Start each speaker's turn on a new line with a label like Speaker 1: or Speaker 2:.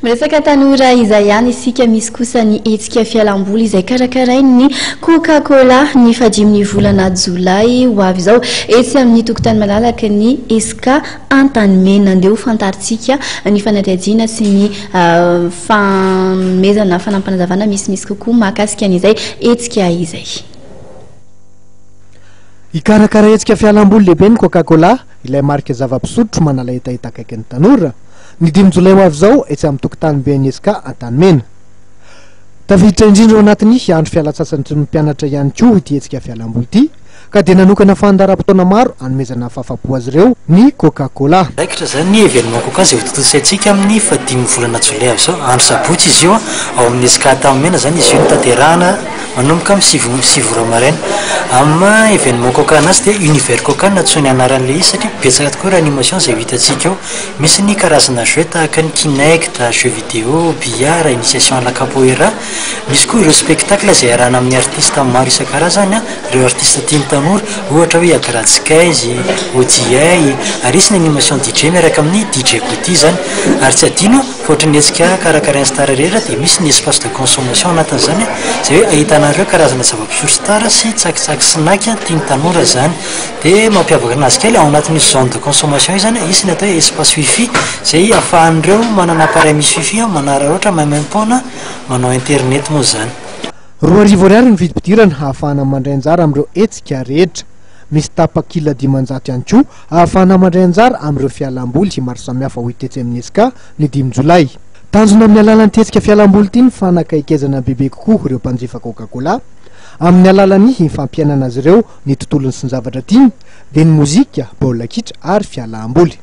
Speaker 1: Miresaka tanora izay ihany isika, misy kosa ny hetsika fialamboly izay karakarain'ny Coca Cola ny fahadimin'ny volana jolay ho avy izao etsy amin'ny tokotany malalaky ny Esca Antanimena. Andeha ho fantarintsika ny fanadihadiana sy ny fanomezana fanampinazavana misimisy kokoa mahakasika an'izay hetsika izay.
Speaker 2: Hikarakara hetsika fialamboly lehibe ny Coca Cola, ilay marika zava-pisotro manala hetaheta akaiky ny tanora. Ny dimy jolay ho avy izao, etsy amin'ny tokotanim-ben'ny Esca Antanimena. Tafiditra indrindra ao anatin'ny andro fialantsasatry ny mpianatra ihany koa ity hetsika fialamboly ity, ka dia nanokana fandaharam-potoana maro hanomezana fahafapo azy ireo ny Coca Cola.
Speaker 3: Raikitra izany ny événement Coca izay hotontosaintsika amin'ny fahadimin'ny volana jolay avy izao, andro sabotsy izy io, ao amin'ny Esca Antanimena izany izy io no tanterahana manomboka amin'ny sivy sivy ora maraina. Amin'ny maha événement Coca anazy dia Univers Coca no nantsoiny anaran'ilay izy satria betsaka tokoa ireo animation izay ho hitantsika ao. Misy ny karazana jeux tahaka ny Kinect, jeux vidéo, billard, initiation à la capoeira. Misy koa ireo spectacle izay iarahana amin'ny artiste maro isan-karazany, ireo artiste tian'ny tanora, ohatra hoe Agrad Skies, OJA, ary hisy ny animation DJ miaraka amin'ny DJ Goody izany. Ary tsy adino fa ohatran'ny hetsika karakarain'ny Star rehetra dia misy ny espace de consommation anatin'izany, izay hoe ahitana ireo karazana zava-pisotro Star sy tsakitsaky snack tian'ny tanora izany. Dia mampiavaka anazy kely, ao anatin'io zone de consommation io izany, hisy ny atao hoe espace wifi izay ahafahan'ireo manana appareil misy wifi manararaotra maimaimpoana manao internet moa izany.
Speaker 2: 2000 ariary ny vidim-pidirana ahafahana mandray anjara amin'ireo hetsika rehetra. Misy tapakila 500 ihany koa ahafahana mandray anjara amin'ireo fialamboly maro samihafa ho hita etsy amin'ny Esca ny dimy jolay. Tanjona amin'ny alalan'ity hetsika fialamboly ity ny fanakaikezana bebe kokoa ireo mpanjifa Coca-Cola amin'ny alalan'ny fampiainana azy ireo Ny tontolony sy ny zavatra tiany dia ny mozika, baolina kitra ary fialam-boly.